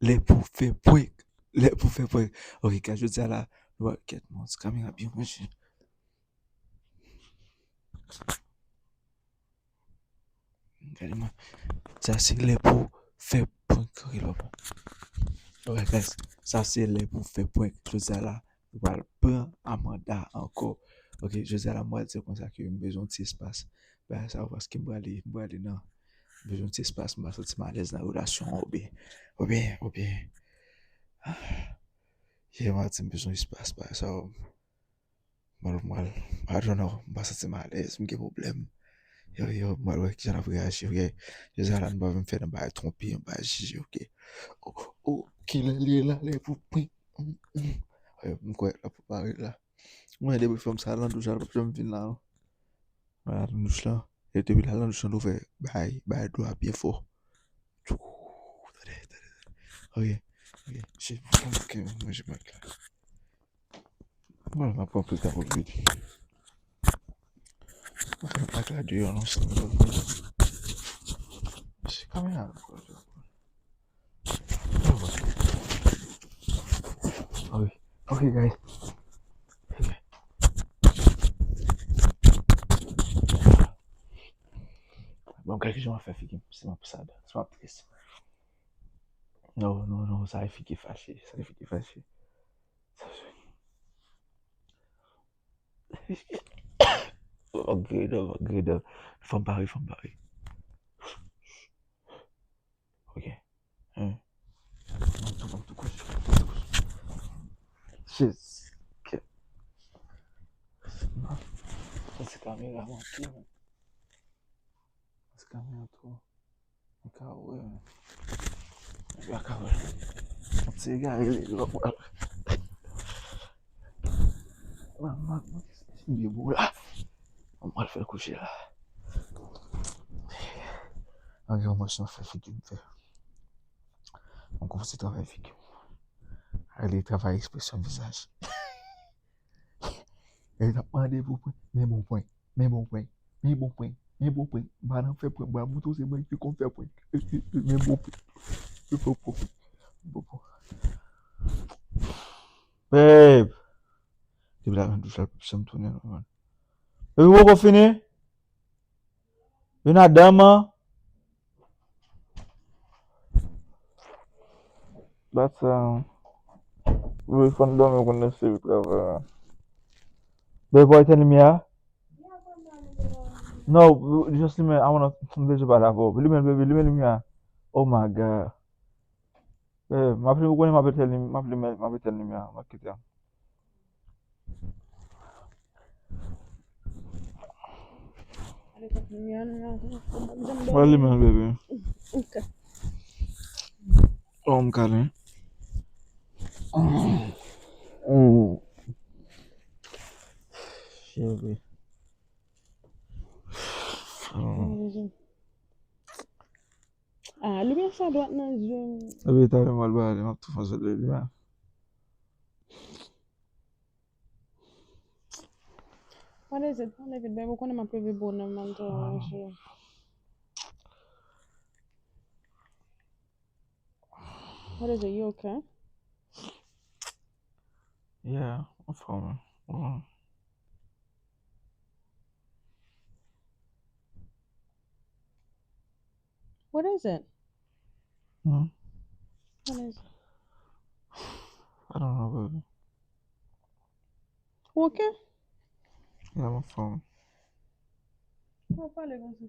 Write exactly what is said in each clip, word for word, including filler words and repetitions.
lè pou fè prank. Lè pou fè prank. Ok, guys, jodi a la, nou pral, kèt, non, ti kamera byen branche. Gade mwen. Sa se lè pou fè prank, ok, lò. Alright, guys. Sa se lè pou fè prank. Jodi a la, nou pral pran Amanda ankò. Ok, jodi a la, m pral di konsa ke m bezwen yon ti espas. Bagay sa yo, paske m prale, m prale nan, m bezwen yon ti espas, m pa santi m alèz nan relasyon an, oubyen, oubyen, oubyen, ye, m a di m bezwen espas, bagay sa yo. Mwen, mwen, I don't know, m pa santi m alèz, m gen pwoblèm. Yo, yo, mwen, wè kijan l ap reyaji, ok? Jodi a la, nou pa vin fè nan bagay twonpe, nan bagay jije, ok? O, o, kilè li ye la, lè pou pran. Mm, mm. Wè, m kwè l ap pare la. Mwen, depi fanm sa, landouch la, l p ap janm vin la, non. Wè, landouch la. E depi la, landouch la, nou fè bay, bay dlo a byen fò. Tchou, tande, tande, tande. Ok, ok. Shit, mwen, mwen, mwen, manje mak la. Mwen, m ap pran plis ta pou l vide. Mwen, m ap gade deyò, non, sa mwen. Se kamera, mwen. Ok, ok, guys. Bon, gade kijan m ap fè figi m, si m ap sad, si m ap tris. Non, non, non, sa e figi fache, sa e figi fache. Sa se. Fò m gade, fò m gade. Fò m pare, fò m pare. Ok. Hein. Mwen tou, mwen tou kouche, mwen tou kouche. Jezi. Sa se kamera manke, men. Sa se kamera twò. Mwen ka wè, men. Mwen pa ka wè. Mwen se egare li, lò pral. Manman, mwen se de bon la. Mwen pral fè l kouche la. Ange, mwen se fè figi m fè. Mwen kòmanse travay figi m. Ale travay ekspresyon vizaj. E l ap mande pou prank, men bon prank, men bon prank, men bon prank, men bon prank. M pa nan fè prank, m pa montre w se mwen ki konn fè prank. Men bon prank. Men bon prank. Men bon prank. Babe! Depi la, men douch la, l p ap janm tounen, non, man. Baby, ou poko fini? Vin adan, man. Bat sa. Wi, fò n dòmi, ou konn nan seri travay la. Baby, pa etèn limyè a? Non, just limen, I wanna, m bezwen pale avè w. Limen, baby, limen limyè a. Oh my God. Eh, m ap li-, ou konnen m ap etèn lim-, m ap limen, m ap etèn limyè a, m ap kite a. Mwen limen, bebe. Ok. Oh, m kale. Mm. Cheri. Mm. Ah, limyè sa dwat nan zye m. Epi talè m al bale, m ap tou fon sou limyè. What is it? What is it, babe? Ou konnen m ap leve bonè, man, tou, ah, manje. What is it? You okay? Yeah, I'm fine. Mm. What is it? Hmm? What is it? I don't know, baby. Ou okay? Yeah, I'm fine. Ou pale konsa.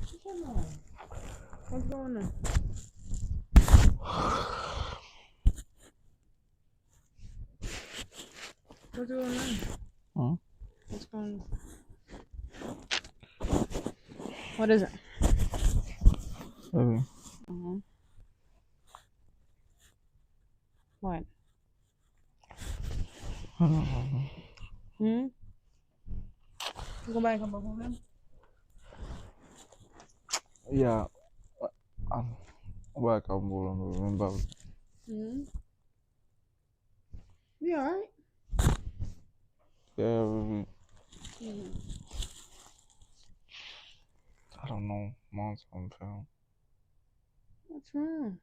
What's going on? What's going on? Hmm? What's going on? What is it? Baby. Mm-hmm. What? Hmm? Ou konn bagay sa pa pwoblèm? Yeah. Um, ou bagay ka pwoblèm, menm pa. Hmm? You alright? Yeah, baby. I don't know. Mwen, sa m fè. What's wrong?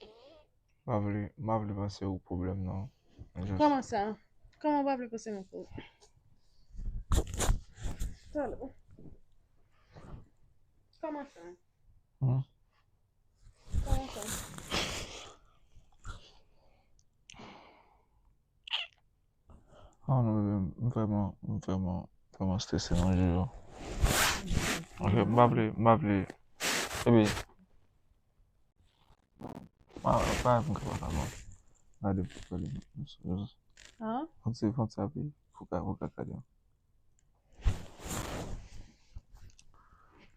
M pa vle, m pa vle pase ou pwoblèm, non. Just Kòman sa? Kòman w pa vle pase mwen pwoblèm? Talè. Kòman sa? Hmm? Kòman sa? Oh non, bebe, m vrèman, m vrèman, vrèman strese nan jou yo. Ok, m pa vle, m pa vle. Bebe, pa, pa, m kapab pa bon. Gade, gade. Hein? Fon ti, fon ti api, fò ka, fò ka gade.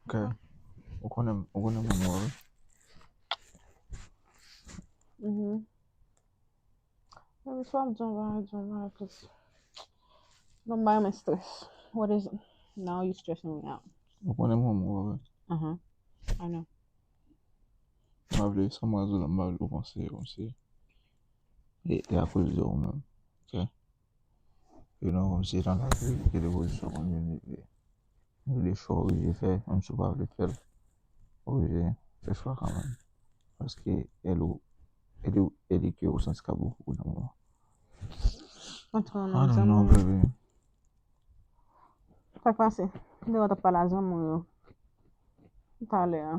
Ok. Ou konnen, ou konnen mwen, mwen, wi. Mhm. Baby, swa m di yon bagay, di yon bagay, please. Don't buy me stress. What is it? Now you stressing me out. Ou konnen mwen, mwen, wi. Uh-huh. I know. M pa vle, sa mwen di la, m pa vle ou panse, kòmsi. E, e akoz de ou menm. Ok? You know, kòmsi nan lavi, gen de pozisyon konn vini, e, ou gen de chwa ou oblije fè, menm si ou pa vle fè l. Ou oblije fè chwa kanmenm. Paske e li, e li, e li ke ou santi k ap bon pou ou nan moman. Antre nan I don't know, baby. Sa k pase? M te wè w t ap pale a zanmi w yo talè a.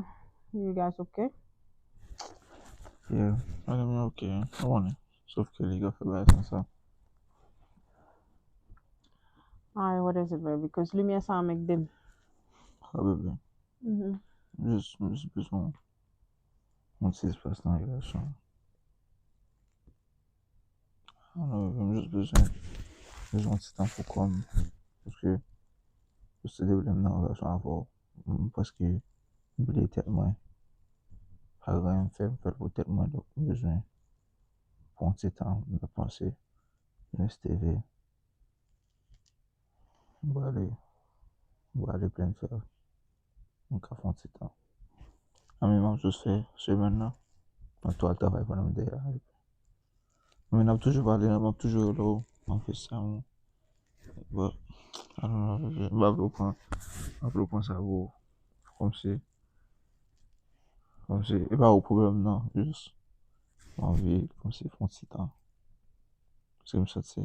You guys okay? Yeah, I am okay. Ou konnen. Sof ke li ka fè bagay konsa. Alright, what is it, baby? Because limyè sa a make them. Ah, bebe. Mhm. Just, just bezwen yon ti espas nan relasyon. Ah non, bebe, m just bezwen, bezwen yon ti tan pou kò m. Paske, tout se de pwoblèm nan relasyon avè w. M prèske bliye tèt mwen. Pa gen anyen m fè, m fè l pou tèt mwen, donk m bezwen pran yon ti tan, m panse, reste ve. M prale, m prale plenn fè. M ka fè yon ti tan. Anmè, m ap jis fè semèn nan. M ap tou al travay pandan m dèyè a. Men n ap toujou pale, n ap, m ap toujou rele w. M ap fè sa, mwen. But, I don't know, m pa vle w pran, m pa vle w pran sa pou, kòmsi, kòmsi, e pa yon pwoblèm, non. Jis, m anvi, kòmsi, fè yon ti tan. Paske m santi,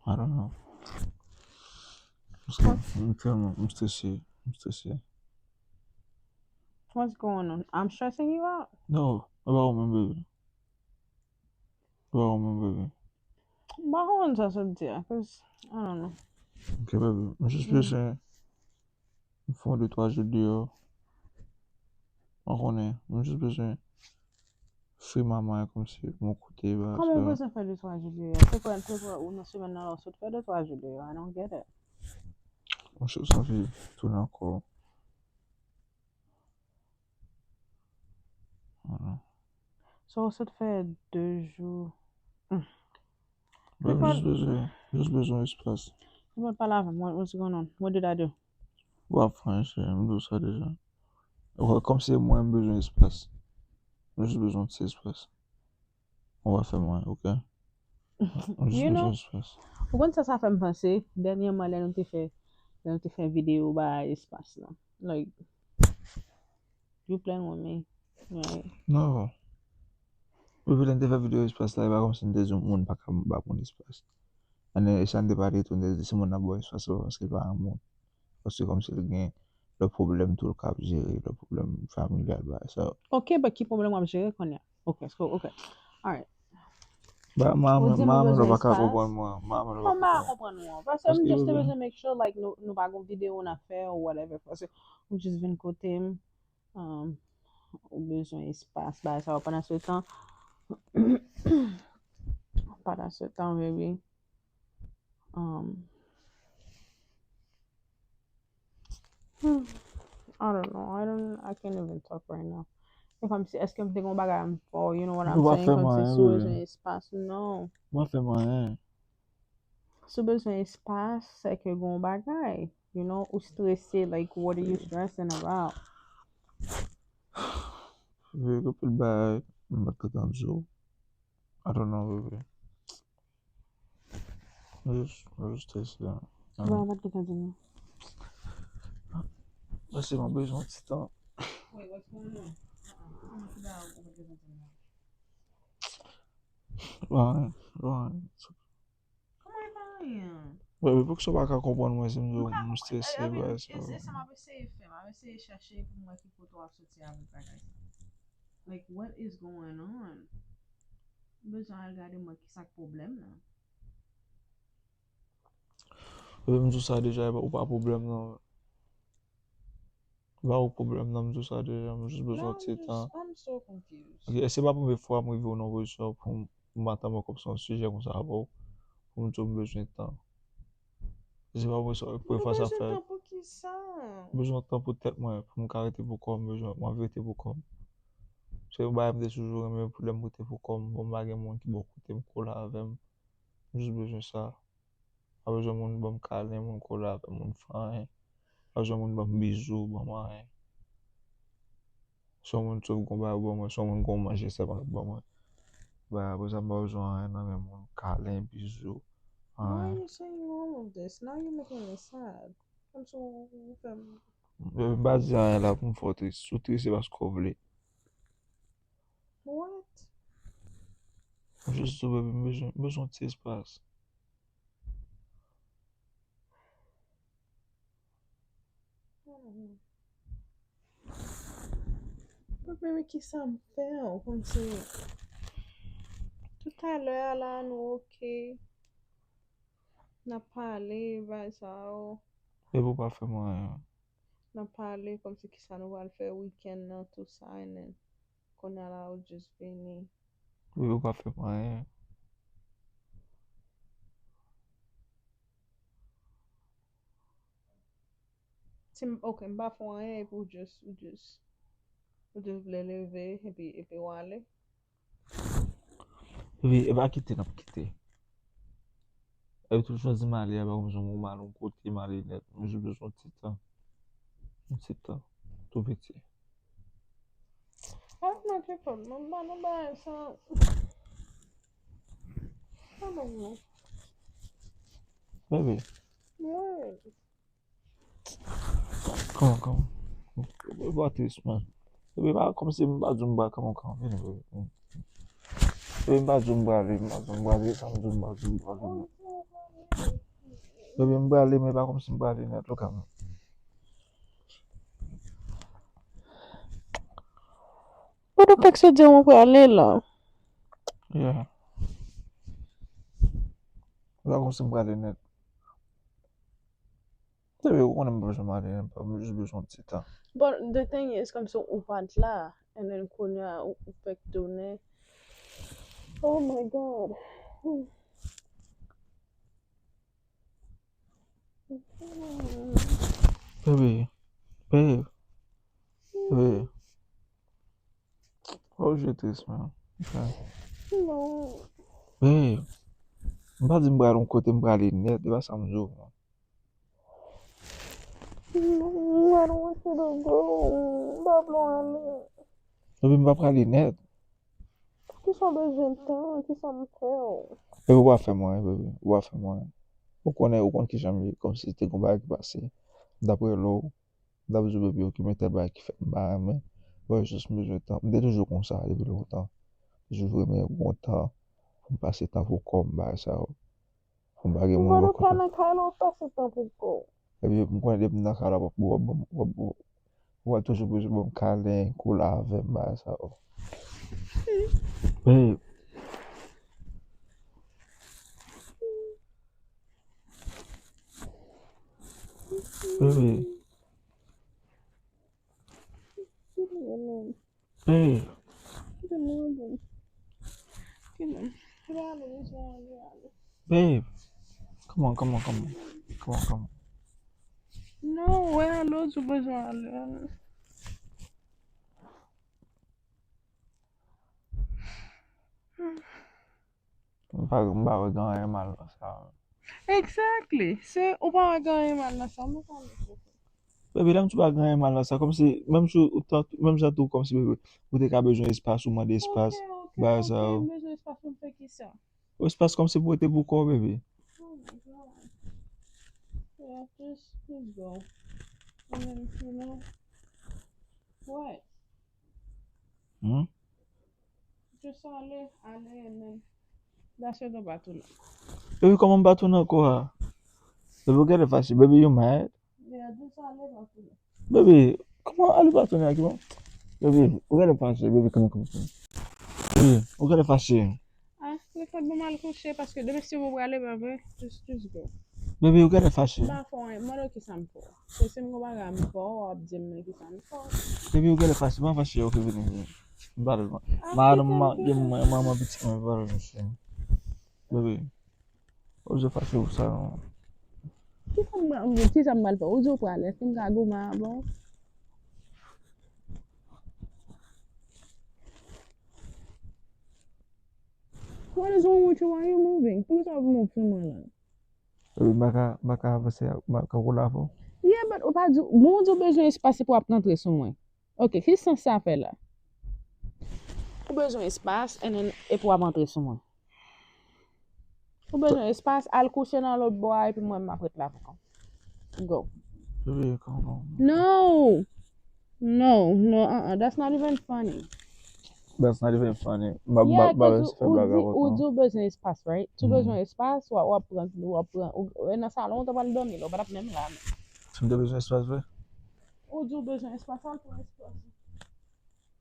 I don't know. Paske m tèlman, m strese, m strese. What's going on? I'm stressing you out? No, e pa ou menm, baby. E pa ou menm, baby. M pa konprann sa sa w di a, cause, I don't know. Ok, baby. M jis bezwen m fè yon de twa jou deyò. Ou konnen, m jis bezwen free my mind kòmsi, m kote, ba, Kòman w bezwen fè de twa jou deyò? Se kwè, se kwè ou nan semèn nan la, ou sot fè de twa jou deyò? I don't get it. Mwen jis anvi tounen ankò. Voilà. So, ou sot fè de jou. Hmm. Mwen jis bezwen, jis bezwen espas. Ou pa pale avè m. What, what's going on? What did I do? Ou ap fè anyen, cheri, m di w sa deja. Ou wè, kòmsi mwen, m bezwen espas. M jis bezwen yon ti espas. Ou pa fè mwen, ok? M jis You know, bezwen espas. Ou konn sa sa fè m panse? Dènyèman, lè nou te fè, lè nou te fè videyo ba espas lan. Like, you playing with me, right? No. Epi lè n te fè videyo espas la, e pa kòmsi n te di moun pa ka ba moun espas. Ann, e sa n te pale tou, n te di si moun nan ba w espas, se pa paske l pa renmen w. Paske kòmsi l gen lòt pwoblèm tou l ka ap jere, lòt pwoblèm familyal, bagay sa yo. Ok, but ki pwoblèm w ap jere kounye a? Ok, so, ok. Alright. Ba, m pa renmen, m pa renmen lè w pa ka konprann mwen. M pa renmen lè w pa ka konprann mwen. Paske m just te bezwen make sure, like, nou, nou pa gon videyo n ap fè ou whatever. Paske ou just vin kote m, um, ou bezwen espas, bagay sa yo. Pandan se tan, pandan se tan, baby, um, hmm, I don't know. I don't, I can't even talk right now. Se kòmsi, èske m te gon bagay m fè w, you know what I'm saying? Kòmsi si w bezwen espas, non. Ou pa fè m anyen. Si w bezwen espas, se ke gon bagay, you know, ou strese, like, what are you stressing about? Veye gen pil bagay, m pa t gentan di w. I don't know, bebe. Jis, jis te se. Bon, mwen pa t gentan di nou. Paske mwen bezwen ti tan. Wait, what's going on? Uh-uh. Kòman ki bagay ou pa t gentan di nou? Bon, bon. Kòman e pa anyen? Bebe, poukisa w pa ka konprann mwen si m di w m strese, bagay sa yo? E sa m ap eseye fè, m ap eseye chèche pou m wè ki kote w ap soti avèk bagay sa. Like, what is going on? M bezwen al gade mwen ki sa k pwoblèm nan. Bebe, m di w sa deja, ou pa pwoblèm nan. Ba ou pwoblèm nan, m di w sa deja, m jis bezwen ti tan. I'm so confused. Ok, e se pa premye fwa m rive nan pozisyon pou m, m antann mwen kòm se yon sijè konsa avè w, pou m di w m bezwen tan. E se pa premye fwa, premye fwa sa fèt. Ou bezwen tan pou ki sa? M bezwen tan pou tèt mwen, pou m ka rete pou kò m, m bezwen, m anvi rete pou kò m. Se yon bagay m te toujou renmen, pou lè m rete pou kò m, bon, m pa gen moun ki bò kote m, kole avè m. M jis bezwen sa. Pa bezwen moun ban m kalen, moun kole avè m, moun fè anyen. Pa bezwen moun ban m bizou, ban m anyen. Si yon moun sot gon bagay ban mwen, si yon moun gon manje sèlman l ap ban mwen. Ba, apre sa, m pa bezwen anyen nan men moun, kalen, bizou, anyen. Why are you saying all of this? Now you're making me sad. Kòmsi w fè m. Bebe, m pa di anyen la pou m fè w tris. Si w tris, se paske w vle. What? M jis di w, bebe, m bezwen, m bezwen yon ti espas. But baby, ki sa m fè w kòmsi? Toutalè a la, nou oke. N ap pale, bay sa yo. Bebe, ou pa fè m anyen. N ap pale kòmsi ki sa nou pral fè wikenn nan, tou sa, and then kounye a la, ou jis vini. Bebe, ou pa fè m anyen. Si m, ok, m pa fè w anyen, epi ou jis, ou jis, ou jis vle leve, epi, epi w ale. Epi, e pa kite n ap kite. Epi, tout chwazi m ale, e pa kòmsi m al yon kote, m ale nèt. M jis bezwen yon ti tan. Yon ti tan. Tou piti. Ap mete kòb mwen ba nou bagay sa. Sa bon non. Bebe. Wi. Kòman, kòman? Bebe, pa tris, man. Bebe, pa kòmsi m pa di w m ba kòman, kòman, vini, bebe. Bebe, m pa di w m prale, m pa di w m prale, sa m di w m pa di w m prale. Bebe, m prale, men pa kòmsi m prale nèt, look at me. Ou te fèk se di mwen prale la. Yeah. Ou pa konn si m prale nèt. Bebe, ou konnen m pa bezwen prale nèt, m jis bezwen yon ti tan. But the thing is, kòmsi ou pa t la, and then kounye a, ou, ou fèk tounen. Oh my God. Bebe, bebe, bebe. Why you tris, man? Non. Bebe, m pa di m prale yon kote, m prale nèt, e pa sa m di w, man. Non, I don't want you to go. M pa vle w ale. Bebe, m pa prale nèt. Poukisa w bezwen tan? Kisa m fè w? Bebe, ou pa fè m anyen, bebe. Ou pa fè m anyen. Ou konnen, ou konn kijan m ye. Kòmsi te gon bagay ki pase. M t ap rele w. M t ap di w, bebe, ok, men tèl bagay ki fèt, m pa renmen. Bon, jis m bezwen tan. M te toujou konsa depi lontan. Toujou renmen gon tan pou m pase tan pou kò m, bagay sa yo. Pou m pa gen moun bò kote. Ou pa nan kay la, w pase tan pou kò w. Epi, m konnen depi m nan kay la, w ap, w ap, w ap, w ap toujou bezwen ban m kalen, kole avè m, bagay sa yo. Babe. Baby. Babe. Babe. Come on, come on, come on. Come on, come on. Non, wè, alò, ou bezwen ale. M pa, m pa wè gen anyen mal nan sa. Exactly. Se, ou pa wè gen anyen mal nan sa. Mwen pa wè. Baby, lè m di w pa gen anyen mal nan sa, kòmsi, menm si ou, menm jan tou, kòmsi, baby, ou te ka bezwen espas, ou mande espas, bagay sa yo. Ok, ok, ok, m bezwen espas pou m fè kisa? Espas kòmsi pou rete pou kò w, baby. Oh my God. Just go. And then, you know, what? Hmm? Just ale, ale, and then that's it, pa tounen. Baby, kòman m pa tounen ankò a? Baby, ou genlè fache. Baby, you mad? Yeah, just ale, pa tounen. Baby, kòman ale pa tounen a ki bon? Baby, ou genlè fache. Baby, come on, come on, come on. Baby, ou genlè fache. Ah, li fèt bon m al kouche paske demen si mwen prale pa vre. Just, just go. Baby, ou genlè fache. M pa fè anyen, mande w kisa m fè w. Se si m gon bagay m fè w, w ap di m men kisa m fè w. Baby, ou genlè fache. Mwen fache, ok, vini, vini. M pale, man. Madanm, ma, gen mwen, manman pitit mwen, pale, mesye. Baby, ou je fache ou sa, non. Kisa m pral, kisa m pral fè? Ou di w prale, èske m ka goumen avè w? What is wrong with you? Why you moving? Poukisa w ap move sou mwen la? Baby, m pa ka, m pa ka avanse, m pa ka koule avè w. Yeah, but ou pa di, bon, ou di w bezwen espas epi w ap rantre sou mwen. Ok, ki sans sa fè la? Ou bezwen espas, and then, epi w ap rantre sou mwen. Ou bezwen espas, al kouche nan lòt bò a, epi mwen, m ap ret la pou kont. Go. Baby, come on. No! No, no, uh-uh, that's not even funny. That's not even funny. M pa, m Yeah, pa, m pa 'cause resi fè ou blague di, avè w, ou non. di ou bezwen espas, right? Ou Mhm. Bezwen espas, w ap, w ap pran, w ap pran, ou, e, nan salon, ou ta pral dòmi la, ou pa t ap menm la, men. Si m te bezwen espas, vre? Ou di ou bezwen espas, al pran espas.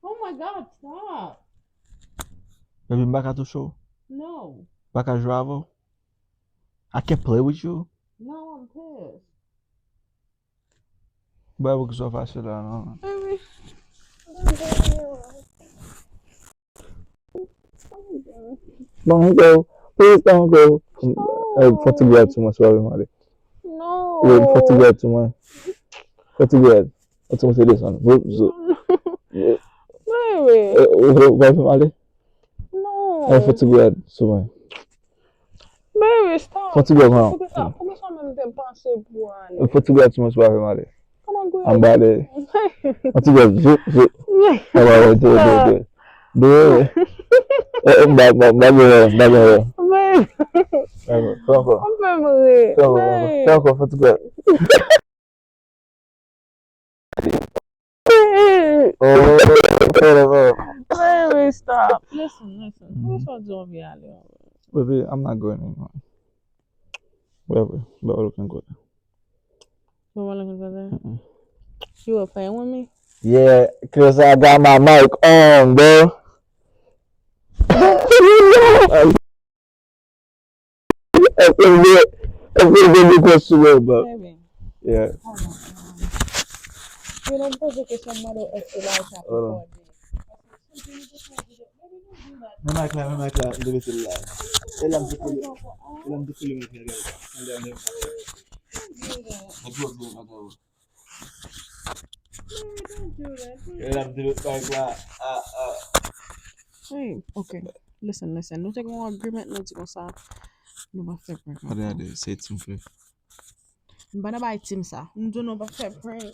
Oh my God, stop! Baby, m pa ka touche w. No. M pa ka jwe avè w. I can't play with you. No, I'm pissed. Ba, poukisa w fache la, non? Baby. Don't go. Please don't go. Eh, fò ti bwè sou mwen, si w pa vle m ale. No. Wi, fò ti bwè sou mwen. Fò ti bwè. Fò ti monte desann. Voup, zoup. Baby. Eh, ou, ou pa vle m ale? No. Eh, fò ti bwè sou mwen. Baby, stop. Fò ti bwè, man. Poukisa, poukisa menm te panse pou ale? Fò ti bwè sou mwen, si w pa vle m ale. Kòman gwe? Anba de. An ti bwè, zoup, zoup. Anba, rete, rete, rete. De. Eh, eh, m ba, m ba, m ba, m ba, m ba. Baby. Fè ankò. Ou fè m ri. Fè ankò, fè ankò, fè ankò, fè ti bwè. Oh, fè ankò. Baby, stop. Listen, listen. Poukisa w di w anvi ale? Baby, I'm not going anymore. Whatever. But I'm looking good. You were looking for that? You were playing with me? Yeah, cause I got my mic on, bro. Èske m gen, èske m gen mikwo sou mwen, bro? Baby. Yeah. Yo, nan poze kesyon, m mande w èske la sa Hold on. Baby, don't do that. Men mic la, men mic la, m te mete l la. E la m te kole, e la m te kole mic la, gade. Tande, tande. Don't do that. Mwen twò byen, mwen twò byen. Baby, don't do that. E la m te mete mic la. Ah, ah. Hey, ok. Listen, listen. Nou te gen yon agreement, nou di konsa. Nou pa fè prank. Gade, gade, se Team Cliff. M pa nan bay team sa. M di nou pa fè prank.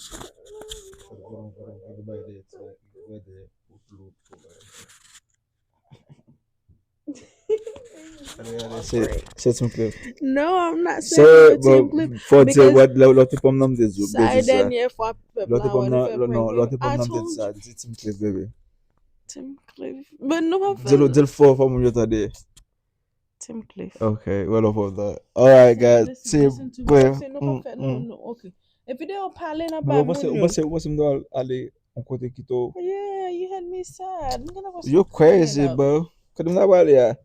Se, se Team Cliff. No, I'm not Se, saying you're Team bon, Cliff. Fò di, Because lè, lè, lè w te pòm nan m te di w, sa e bezi sa. Dènyè fwa pèp Lè w la te pòm wè nan, nou fè lè, non, prank. Lè w te pòm I nan m te told di sa, di Team Cliff, bebe. Team Cliff. But nou pa fè. Di l, di l fò, fò moun yo tande. Team Cliff. Ok, well, of that. Alright, guys. Listen, Team listen to me. Cliff. Listen, nou pa Mm, fè, mm. no, no, ok. E videyo pale nan Bro, bay ou panse, moun ou yo. Panse, ou panse m ta al ale yon kote ki tou. Yeah, you had me sad. M gade konsa You crazy, bro. Kote m ta prale a?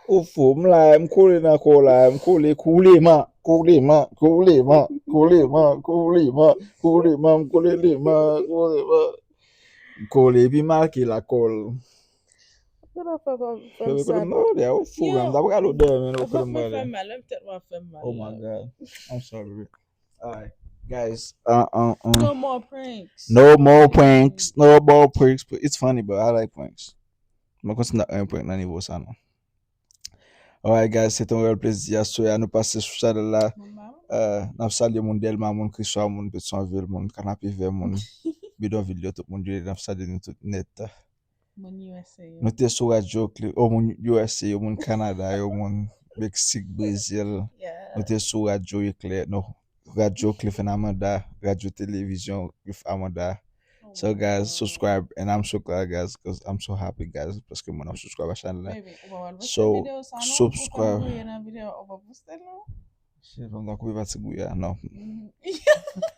Ou fou, m la, m kole nan kò w la, m kole, koule man, koule man, koule man, koule man, koule man, koule li man, koule man. M kole, epi make la kòl. Gade fè kòm fè m Kote m sad. prale a, ou fou, Yo, man. M ta prale w dèyè, men, ou Fòk kote m mwen prale. Fè mal, lè m tèt mwen fè m mal. Oh my God. I'm sorry, baby. Alright, guys. Uh, uh, uh. No more pranks. No more pranks. No more pranks. It's funny, but I like pranks. Mwen kontinye ap renmen prank nan nivo sa, non. Alright, guys, se te yon reyèl plezi. Aswè a, nou pase sou chanèl la. Mama. Euh, n ap salye moun Dèlma, moun Kriswa, moun Petyonvil, moun Kanapevè, moun Bidonvil yo, tout moun yo, n ap salye nou tout nèt. Moun U S A yo. Nou te sou radyo Kle-, o moun U S A yo, moun Kanada yo, moun Meksik, Brezil. Yeah. Nou te sou radyo Eklè, non, Radyo Cliff and Amanda, radyo televizyon Cliff Amanda. So guys, subscribe and I'm so glad guys, because I'm so happy guys, paske mwen ap subscribe a chanèl la. Baby, ou pa wè So, videyo sa non? Subscribe. Ou pa wè nan videyo, ou pa poste l non? Shit, m ta koupe pati gouya, non. Mhm.